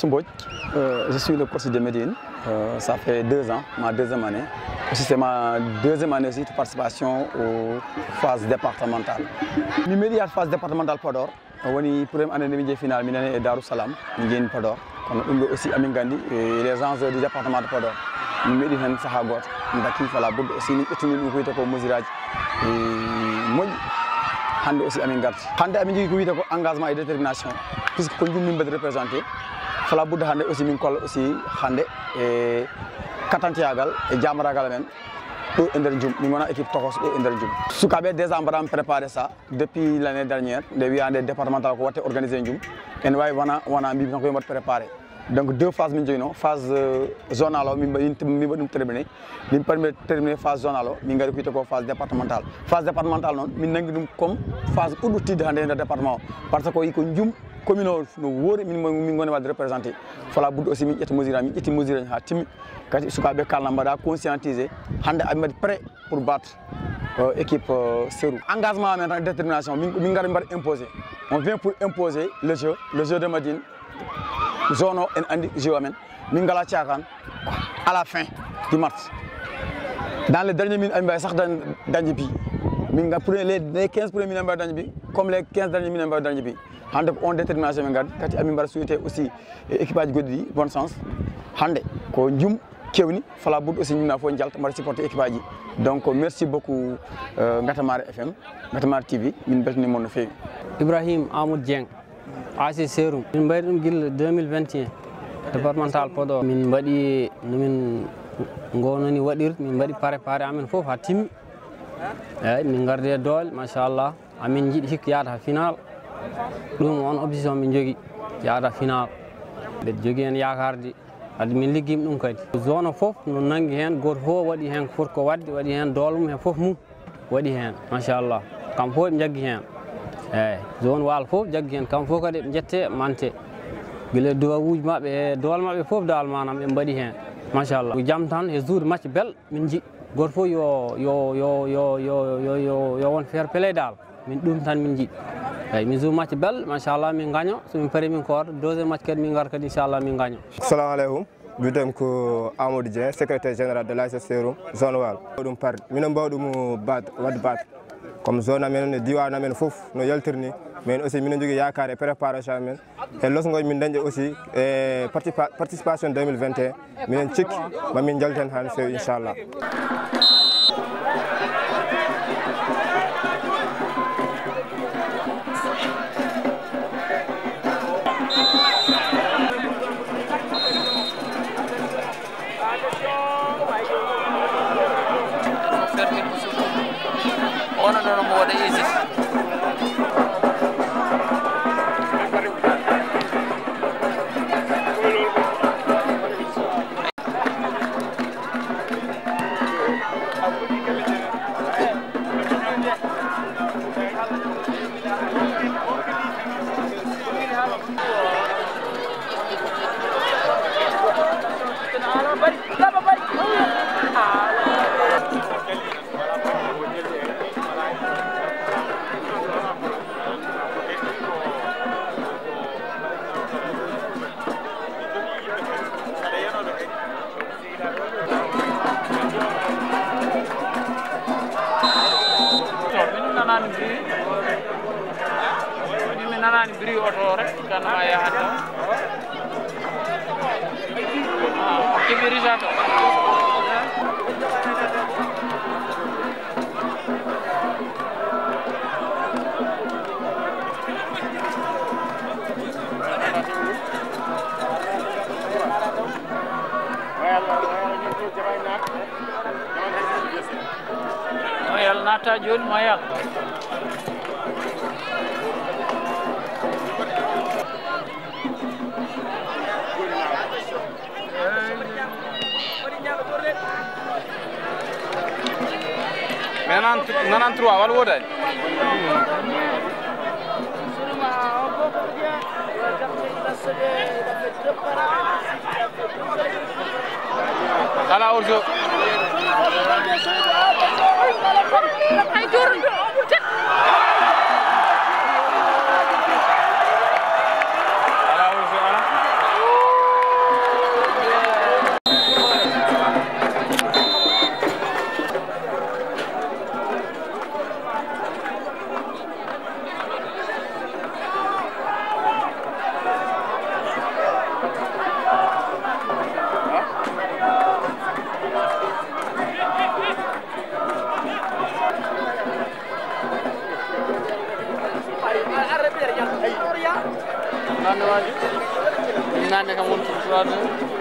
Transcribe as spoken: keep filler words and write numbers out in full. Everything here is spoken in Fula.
Mbodj, euh, je suis le coach de Médine. Euh, ça fait deux ans, ma deuxième année. Aussi, c'est ma deuxième année aussi de participation aux phases départementales. Mi meeɗi yaade phase départementale Podor. O woni première année nde min njehi final, minen e Darou Salam, min njehi Podor. Kono ɗum ɗo aussi amin nganndi, eh, les enjeux du département de Podor. Min meeɗi heen sahaa gooto. Min dakki fala budde aussi min ƴettini ɗum ko wiyetee ko mesure aji, eh, moƴƴi. Hannde aussi amin ngarti. Hannde amin njogii ko wiyetee ko engagement et détermination. Puisque ko Njum min mbaɗi représenté. Fala budde hannde aussi min kolla aussi hannde e katanteyaagal e jaambaraagal amen ɗo e nder Njum. Min ngona équipe tokos ɗo e nder Njum. Sukaaɓe déjà mbaɗaama préparé ça. Depuis l'année dernière, nde wiyaa nde départemental ko waɗte organisé Njum, ene waawi wona, wona mbiimi tan ko yo mbaɗ préparé. Donc deux phases min njoginoo, phase, euh, zonale o, min mba-, min, min mbaɗi ɗum terminé. Min parmi terminé phase zonale o, min ngari ko wiyetee ko phase départementale. Phase départementale noon, min nanngi ɗum comme phase ɓurɗo tiiɗde hannde e nder département o. Par ce que ko Njum commune o no woori, min, min ngoni waɗde représenté. Fala budde aussi min ƴetta mesure, min ƴetti mesure haa timmi. Kadi sukaaɓe kaalna mbaɗa conscientisé. Hannde aɓe mbaɗi prêt pour battre, euh, équipe, euh, Serou. Engagement amen tan, détermination, min, min ngara mbaɗa imposer. On vient pour imposer le jeu, le jeu de Médine. Zone o, en anndi jeu amen. Min ngala caakaan à la fin du match. Dans les dernières minutes, amin mbaawi sax dañ-, dañde bi. Min nga-, pour les, les quinze premières minutes, amin mbaawi dañde bi. Comme les quinze dernières minutes, amin mbaawi dañde bi. Hannde ko on détermination min ngaddi. Kadi amin mbaɗa souhaité aussi e équipe aji goɗɗi ɗi bonne chance. Hannde ko Njum kewni, fala budde aussi ñinna fof njalta mbaɗa supporté équipe aji. Donc merci beaucoup, euh, Ngatamare F M, Ngatamare T V, min mbeltanii mon no feewi. Ibrahim Amadou Dieng, A C Serum. Min mbaɗi ɗum gila deux mille vingt et un, départemental Podor. Min mbaɗi no min ngownani waɗirde, min mbaɗi préparé amen fof haa timmi. Eeyi, min ngardi e doole, machallah. Amin njiɗi hikka yaada final. Ɗum on opposition min njogi, yaada final. Mbeɗa jogii heen yaakaarde. Kadi min liggima ɗum kadi. Zone o fof no nanngi heen, gooto fof waɗi heen ko foti ko waɗde, waɗi heen doole mum, heen fof mum waɗi heen, machallah. Kam fof ɓe njaggi heen. Eeyi, zone Waalo fof jaggi heen, kam fof kadi ɓe njette, mante. Gila duwawuuji maɓɓe e doole maɓɓe fof, dal manam ɓe mbaɗi heen, machallah. Ko jam tan e juuɗe macce bel min njiɗi. Gooto fof yo, yo, yo won fair play dal. Min ɗum tan min njiɗi. Eeyi, min joue match bel, machallah, min gaño. So min pari min koota, deuxième match kadi min ngar kadi, inchallah, min gaño. Assalamu aleykum. Mbiyetee ko Amadou Dieng, secrétaire général de l'A S C Serum, zone Waalo. Ɗum par, minen mbaw ɗum bat, waɗ bat. Comme zone amen e diwan amen fof no yaltirni, min aussi minen njogii yaakaar e préparation amen. E losngol min dañde aussi e participa-, participation deux mille vingt et un, minen cikki ma min njalten haa no feewi, inchallah. Onon ɗon omo waɗa Isis. Min nanaani bruit. Min nanaani bruit oto rek, tan ma yahat tan. Ah, keɓi Richard o. Mayal naata jooni, Mayal. Mais nana, nana trois walla woodani? Ala orzo. Ala orzo, ala. Ne kam wontude trois deux.